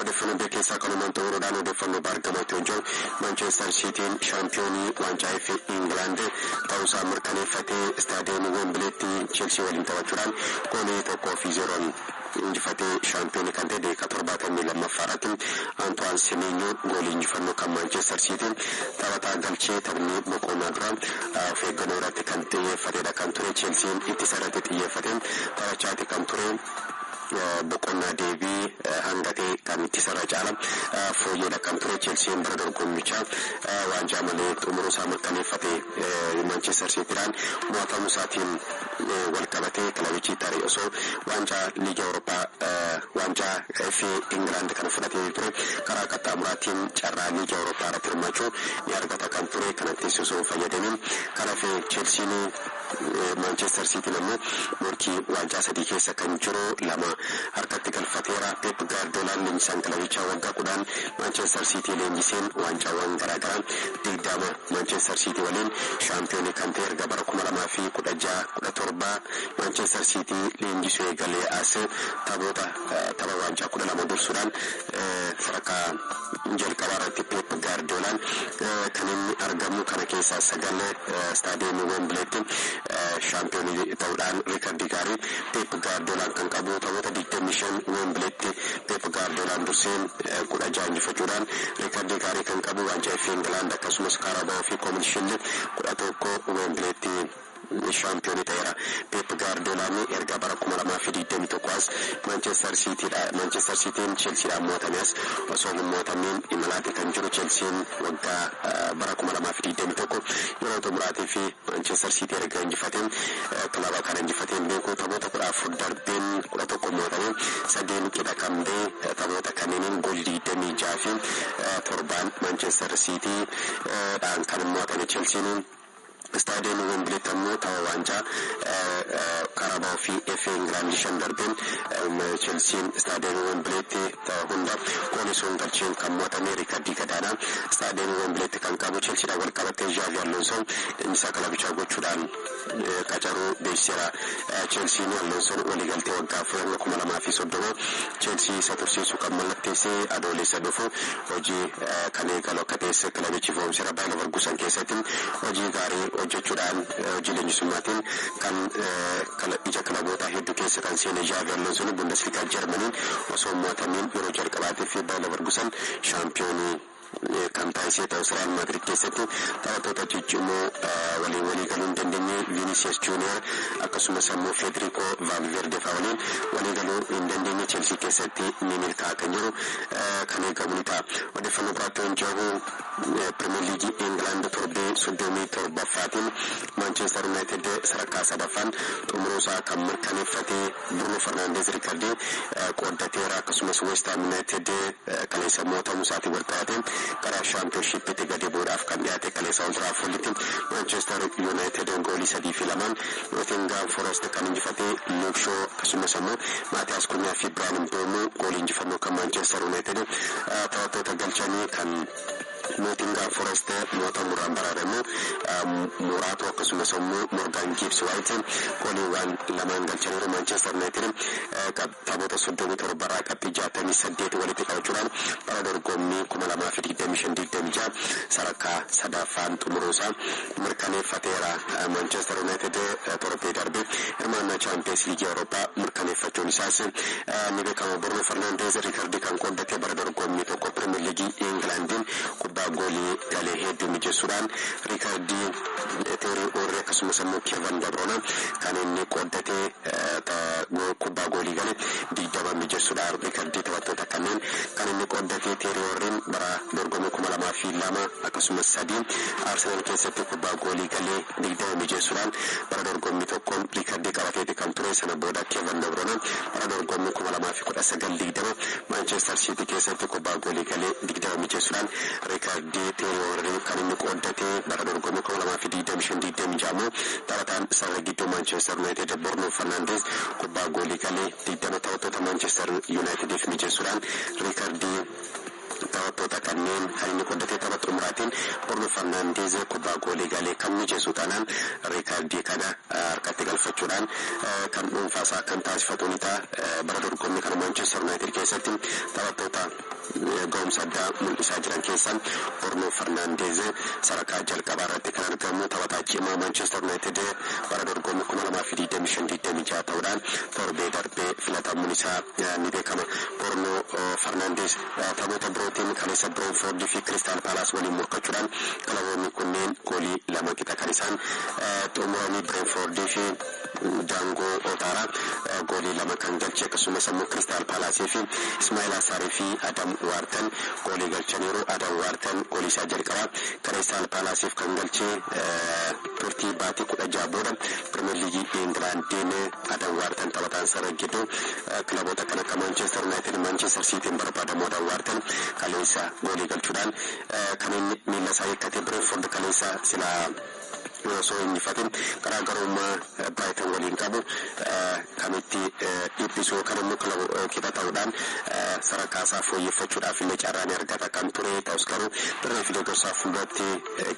Odeeffannoo biyya keessaa kanumaan xumuruudhaan odeeffannoo baargamooti hojjetu Maanchestar Siitiin shaampiyoonii waancaa FA Ingilaand ta'uusaa mirkaneeffatee istaadiyeemii Wembileetti Cheelsii waliin taphachuudhaan goolii 1-0 injifatee shaampiyoonii kan ta'e daqiiqaa 72ffaa irratti Antoine Semenyo goolii injifannoo kan Maanchestar Siitiin taphataa galchee. Taphni boqonnaa dura of eeggannoo irratti kan xiyyeeffatedha kan ture. Cheelsiin ittisa irratti xiyyeeffatee taphachaati kan ture. Boqonnaa deebii hanga ta'e kan ittisarra caala fooyyeedha kan ture. Cheelsiin bara dorgommichaa waancaa malee xumuruu isaa mirkaneeffate Maanchestar Siitiidhaan mo'atamuu isaatiin wal qabatee kilabichi tarii osoo waancaa liigii Awurooppaa waancaa FA Ingilaand kana fudhatee ture karaa qaxxaamuraatiin carraa liigii Awurooppaa irratti hirmaachuu ni argata kan ture. Kanattis osoo hin fayyadamin kanaaf Cheelsiin Maanchestar Siitiin ammoo morkii waancaa sadii keessa kan jiru lama harkatti galfateera. Pep Gaardiolaan leenjisaan kilabichaa waggaa 10 Maanchestar Siitii leenjiseen waancaawwan garaagaraa 20 Maanchestar Siitii waliin shaampiyoonii kan ta'e erga bara 2016-17 Maanchestar Siitii leenjisuu eegalee as taphoota tapha waancaa 12 dursuudhaan sadarkaa jalqabaa irratti Pep Gaardiolaan kan inni argamu. Kana keessaa sagal istaadiyeemii Wembileetti shaampiyoonii ta'uudhaan riikardii gaarii Pep Gaardiolaan kan qabu. Taphoota 25 Wembileetti Pep Gaardiolaan durseen 16 injifachuudhaan riikardii gaarii kan qabu. Waancaa FA Ingilaand akkasumas Kaarabaa'oo fi Koominiti Shiildi 11 Wembileetti shaampiyoonii ta'eera. Pep Gaardiolaan erga bara 2021 as Maanchestar Siitiidha. Maanchestar Siitiin Cheelsiidhaan mo'atame as osoo hin mo'atamiin imalaati kan jiru. Cheelsiin waggaa bara 2021 yeroo xumuraatii fi Maanchestar Siitii erga injifateen kilaba kana injifateen beeku. Taphoota 14 darbeen 11 mo'atame, sadeen qixa kan ba'e. Taphoota kanneeniin goolii 26 fi 7n Maanchestar Siitii dhaan kan mo'atame Cheelsiin. Istaadiyeemii Wembileetti ammoo tapha waancaa Kaarabaa'oo fi FA Ingilaand shan darbeen Cheelsiin istaadiyeemii Wembileetti tapha hunda goolii sun galcheen kan mo'atame riikardii gadaanaa istaadiyeemii Wembileetti kan qabu. Cheelsiidhaan wal qabatee Zhaavi Alonso leenjisaa kilabichaa gochuudhaan qacaruu beeksiseera. Cheelsiin Alonsoon waliigaltee waggaa 4 hanga 2030 Cheelsii isa tursiisu kan mallatteessee Adoolessa dhufu hojii kan eegalu akka ta'es kilabichi ifoomseera. Baay'ee Leverkusen keessatti hojii gaarii hojjechuudhaan hojii leenjisummaatiin kan ija kilaboota hedduu keessa kan seene Zhaavi Alonsoon Bundesligaa Jarmaniin osoo mo'atamiin yeroo jalqabaatiif Baay'ee Leverkusen shaampiyoonii kan taasisee ta'us Real Madrid keessatti taphattoota ciccimoo waliin walii galuu hin dandeenye. Vinicius Junior akkasumas ammoo Federico Valverde fa'aa waliin walii galuu hin dandeenye. Chelsea keessatti ni milkaa'a kan jiru kan eegamu ni ta'a. Odeeffannoo biraatti hojjetu Premier League England torbee 37ffaatiin Manchester United sadarkaa sadaffaan xumuruusaa kan mirkaneeffatee Bruno Fernandes riikardii qooddateera. Akkasumas West Ham United kaleessa mo'atamuu isaatiin wal qabate karaa shaampiyoonshiippiitti gadi bu'uudhaaf kan dhiyaate. Kaleessa Old Traffordtti Manchester United goolii 3-2n Nottingham Forest kan injifate. Luke Shaw akkasumas ammoo Maatiyaas Kunyaa fi Biraan Mbeumo goolii injifannoo kan Manchester United taphattoota galchanii. Kan Nottingham Forest mo'atamuudhaan baraaramu Muraatu akkasumas ammoo Morgan Gibbs White gooliiwwan lamaan galchaniiru. Manchester United taphoota 37rraa qabxii 68 walitti qabachuudhaan bara dorgommii 2025-26 sadarkaa sadaffaan xumuruusaa mirkaneeffateera. Manchester United torbee darbe hirmaannaa Chaampiyeens Liigii Awurooppaa mirkaneeffachuun isaas ni beekama. Bruno Fernandes riikardii kan qooddate bara dorgommii tokko Pirimeer Liigii Ingilaandiin kubbaa goolii galee hedduu mijeessuudhaan riikardii Teerii Oorrii akkasumas immoo Keevan Dabroona kan inni qooddate kubbaa goolii galee 20 mijeessuudhaan riikardii taphattoota kanneen kan inni qooddate. Teerii Oorriin bara dorgommii 2002 akkasumas sadii Arsenaal keessatti kubbaa goolii galee 20 mijeessuudhaan bara dorgommii tokkoon riikardii qabateeti kan ture. Sana booda Keevan Dabroona bara dorgommii 2019-20 Maanchestar Siitii keessatti kubbaa goolii galee 20 mijeessuudhaan riikardii Teerii Oorrii kan inni qooddate. Bara dorgommii 2025-26 taphataan sarara gidduu Maanchestar United Bruno Fernandes kubbaa goolii galee 20 taphattoota Maanchestar Unitediif mijeessuudhaan riikardii taphattoota kanneen kan inni qooddate. Tapha xumuraatiin Bruno Fernandes kubbaa goolii galee kan mijeessu taanaan riikardii kana harkatti galfachuudhaan kan dhuunfaasaa kan taasifatu ni ta'a. Bara dorgommii kana Maanchestar United keessatti taphattoota ga'umsa addaa mul'isaa jiran keessaa Bruno Fernandes sadarkaa jalqabaa irratti kan argamu taphataa cimaa Manchester United bara dorgommii 2025-26 ta'uudhaan torbee darbee filatamuun isaa ni beekama. Bruno Fernandes taphoota birootiin kaleessa Brentford fi Crystal Palace waliin morkachuudhaan kilaboonni kunneen goolii 2 qixa kan isaan xumuranii, Brentford fi Daangoo Otaaraa goolii 2 kan galche, akkasumas immoo Crystal Palace fi Ismail Assaarii fi Adam Waartan goolii galchaniiru. Adam Waartan goolii isaa jalqabaa Crystal Palaceef kan galche turtii baatii 16 booda Premier Liigii Ingilaandiin. Adam Waartan taphataan sarara gidduu kilaboota kan akka Manchester United, Manchester Cityin barbaadamu, Adam Waartan kaleessa goolii galchuudhaan kan inni miila isaa hiikkate. Brentford kaleessa silaa osoo injifatin garaagarummaa Brighton waliin qabu kan itti dhiphisu yookaan immoo qixa ta'uudhaan sadarkaa isaa fooyyeffachuudhaaf illee carraa ni argata kan ture. Ta'us garuu dirree fi deeggarsaa fuulduratti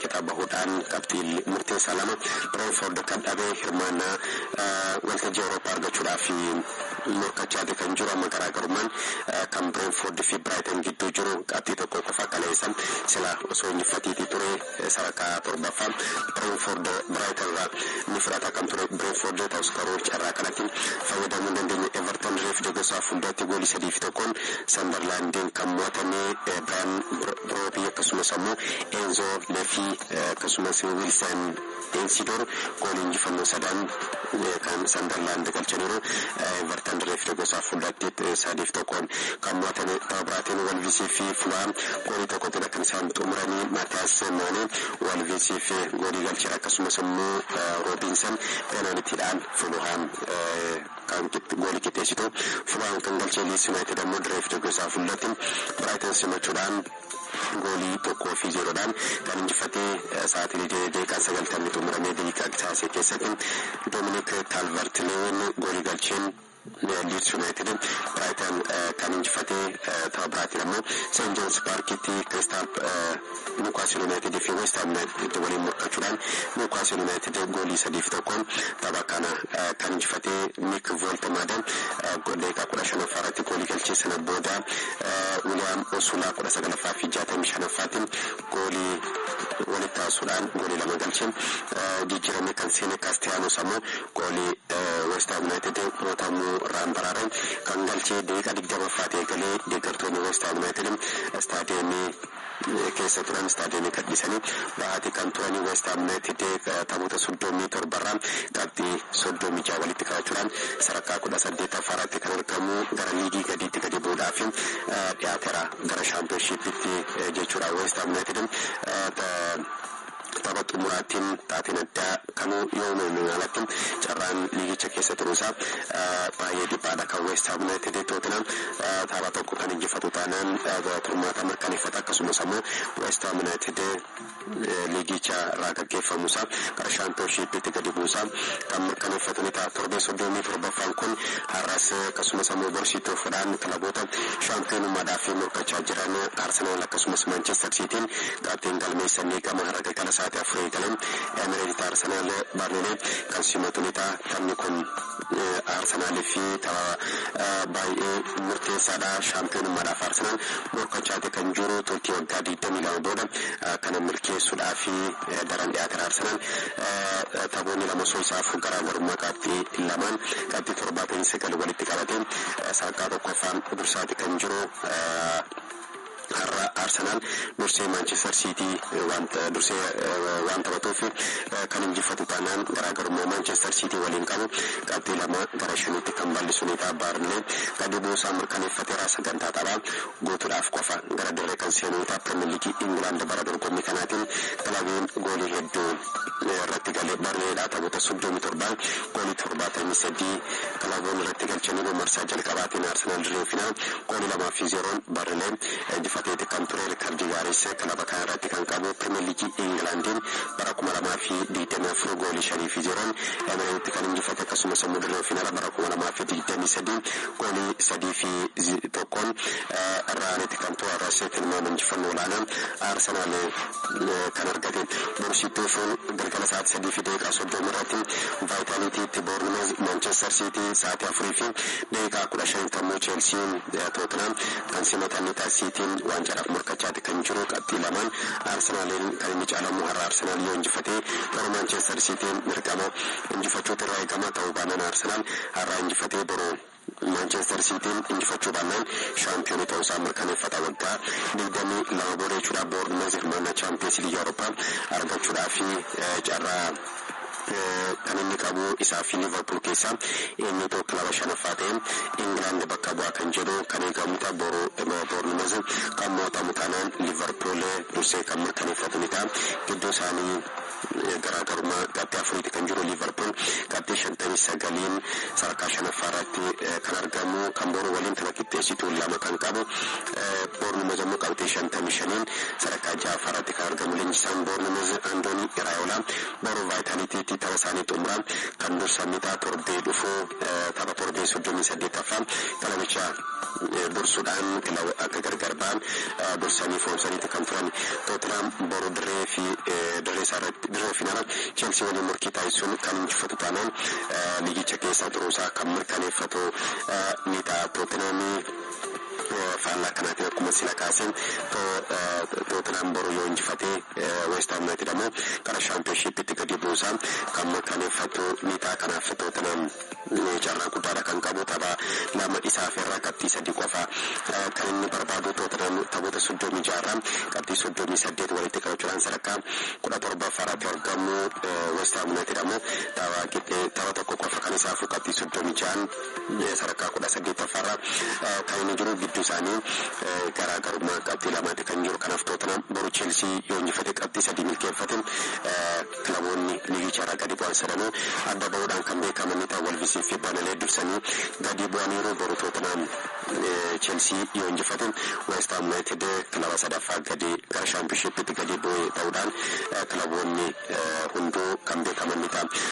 qixa bahuudhaan qabxii murteessaa 2 Brentford kan dhabee hirmaannaa waltajjii Awurooppaa argachuudhaaf morkachaati kan jiru. Amma garaagarummaan kan Brentford fi Brighton gidduu jiru qabxii 1 qofa. Kaleessa sila osoo injifatiitii ture sadarkaa torbaffaa Brentford Brighton irraa ni fudhata kan ture Brentford. Ta'us garuu carraa kanatti fayyadamuu hin dandeenye. Everton reef deeggarsaa fuulduratti goolii 3-1 Sunderlandiin kan mo'atame, Brian Brobbey akkasumas ammoo Enzo Le Fée akkasumas Wilson Teysidor goolii injifannoo sadan kan Sunderland galchaniiru. Everton reef deeggarsaa fuulduratti 3-1 kan mo'atame. Tapha biraatiin Wolvesii fi Fulham goolii 1tiin kan isaan xumuranii. Maatiyaas Maanee Wolvesiif goolii galcheera, akkasumas immoo Roobinson peenaalitiidhaan Fulham kan goolii qixxeessitu Fulham kan galchee. Leeds United ammoo dirree deeggarsaa fuulduratti Brighton simachuudhaan goolii 1-0dhaan kan injifatee. Sa'aatii daqiiqaa 90 xumuramee daqiiqaa qisaasee keessatti Dominic Calvert Lewin goolii galcheen Leeds United Brighton kan injifatee. Tapha biraatiin ammoo St James Parkitti Crystal Newcastle United fi West Ham United waliin morkachuudhaan Newcastle United goolii 3-1n tapha kana kan injifatee. Nick Woltemade daqiiqaa 15ffaa irratti goolii galchee, sana booda William Osula 19ffaa fi 65ffaatiin goolii walitti taasisuudhaan goolii 2 galchee. Jijjiiramee kan seene Castellanos ammoo goolii West Ham United mo'atamuu irraan baraare kan galchee daqiiqaa 20ffaatti eegalee. Deeggartoonni West Ham United istaadiyeemii keessa turan istaadiyeemii gadhiisanii bahaati kan turanii. West Ham United taphoota 37rraa qabxii 36 walitti qabachuudhaan sadarkaa 18ffaa irratti kan argamu, gara liigii gadiitti gadi bu'uudhaaf dhiyaateera, gara Championshippitti jechuudha. West Ham United tapha xumuraatiin taateen addaa kamuu yoo uumame alatti carraan liigicha keessa turuusaa baay'ee dhiphaadha kan West Ham United. Tottenham tapha tokko kan injifatu taanaan turmaata mirkaneeffata, akkasumas ammoo West Ham United liigicha irraa gaggeeffamuusaa gara Championshippitti gadi buusaa kan mirkaneeffatu ni ta'a. Torbee 37ffaan kun har'as akkasumas ammoo borsiitti fuudhaan kilaboota shaampiyoonummaadhaaf morkachaa jiran Arsenaal akkasumas Manchester Cityin qabxiin galmeessanii gama har'a galgala sa'aatii 4 eegaleen Emireetit Arsenaal Barnelee kan simatu ni ta'a. Taphni kun Arsenaalii fi tapha baay'ee murteessaadha. Shaampiyoonummaadhaaf Arsenaal morkachaati kan jiru turtii waggaa 22 booda kana milkeessuudhaaf daran dhiyaateera. Arsenaal taphoonni 2 osoo isaaf garaagarummaa qabxii lamaan qabxii 79 walitti qabate sadarkaa tokkoffaan dursaati kan jiru. Har'a Arsenaal dursee Manchester City dursee waan taphatuuf kan injifatu taanaan garaagarummaa Manchester City waliin qabu qabxii 2 gara 5tti kan bal'isu ni ta'a. Baarnlee gadi buusaa mirkaneeffateera, sagantaa taphaa guutuudhaaf qofa gara dirree kan seenu ni ta'a. Premier Liigii Ingilaand bara dorgommii kanaatiin kilabiin goolii hedduu irratti galee Barneedha. Taphoota 37 goolii 73 kilaboonni irratti galchaniiru. Marsaa jalqabaatiin Arsenaal dirree finaa goolii 2-0n Barnelee injifateeti kan ture. Riikardii gaariis kilaba kana irratti kan qabu Pirimeer Liigii Ingilaandiin bara 2024 goolii 5-0 Emireetti kan injifate, akkasumas immoo dirree finaala bara 2023 goolii 3-1 irraanitti kan ture. Irras tilmaama injifannoo olaanaa Arsenaal kan argate. Borusiitti fuun galgala sa'aatii 3:30 irratti Vaayitaaliitiitti Boornimaz, Maanchestar Siitii sa'aatii 4:15 immoo Cheelsiin Tootinam kan simatan ta'a. Siitiin waancaadhaaf morkachaati kan jiru, qabxii 2n Arsenaaliin kan inni caalamu. Har'a Arsenaal yoo injifatee, boru Maanchestar Siitiin dirqama injifachuutu irraa eegama. Ta'uu baannaan, Arsenaal har'a injifatee boru Maanchestar Siitiin injifachuu baannaan, shaampiyoonii ta'uusaa mirkaneeffata waggaa 22 booda jechuudha. Boornimaz hirmaannaa Chaampiyoons Liigii Awurooppaa argachuudhaaf carraa kan inni qabu isaa fi Liverpool keessaa eenyutu kilaba shanaffaa ta'e Ingilaand bakka bu'aa kan jedhu kan eegamu ta'a. Boru Boornimaz kan mo'atamu taanaan, Liverpool dursee kan mirkaneeffatu ni ta'a. Gidduu isaanii garaagarummaa qabxii afuriiti kan jiru. Liverpool qabxii 59n sadarkaa shanaffaa irratti kan argamu, kan boru waliin tapha qixxeessituu lama kan qabu. Boornimaz immoo qabxii 55n sadarkaa ja'affaa irratti kan argamu. Leenjisaan Boornimaz Andoonii Iraayolaa boru Vaayitaaliitiitti tapha isaanii xumuraa kan dursan ta'a. Torbee dhufuu tapha torbee 38ffaa kilabicha dursuudhaan kilaba akka gargar ba'an dursanii foomsaniiti kan turan. Tootinam boru dirree fi dirree isaa irratti dirree finaala Cheelsii waliin morkii taasisuun kan injifatu taanaan, liigicha keessa turuusaa kan mirkaneeffatu ni ta'a. Tootinamii faallaa kanaatiin, akkuma sila kaaseen, Tootinam boru yoo injifatee, West Ham United ammoo gara Shaampiyoonshiippitti gadi buusaa kan mirkaneeffatu ni ta'a. Kanaaf Tootinam carraa guddaadha kan qabu. Tapha lama isaaf irraa qabxii 3 qofa kan inni barbaadu. Tootinam taphoota 36rraa qabxii 38 walitti qabachuudhaan sadarkaa 17ffaarratti argamu. West Ham United ammoo tapha tokko qofa kan isaafu qabxii 36n sadarkaa 18ffaarra kan inni jiru. Gidduu isaanii garaagarummaa qabxii lamaati kan jiru. Kanaaf Tootinam boru Cheelsii yoo injifate, qabxii 3 milkeeffate, kilaboonni liigicharraa gadi bu'an sadanuu adda bahuudhaan kan beekaman ni ta'u. Wolvisii fi Banalee dursanii gadi bu'aniiru. Boru Tootinam Cheelsii yoo injifate, West Ham United kilaba sadaffaa gadi gara Shaampiyoonshiippitti gadi bu'e ta'uudhaan kilaboonni hunduu kan beekaman ni ta'a.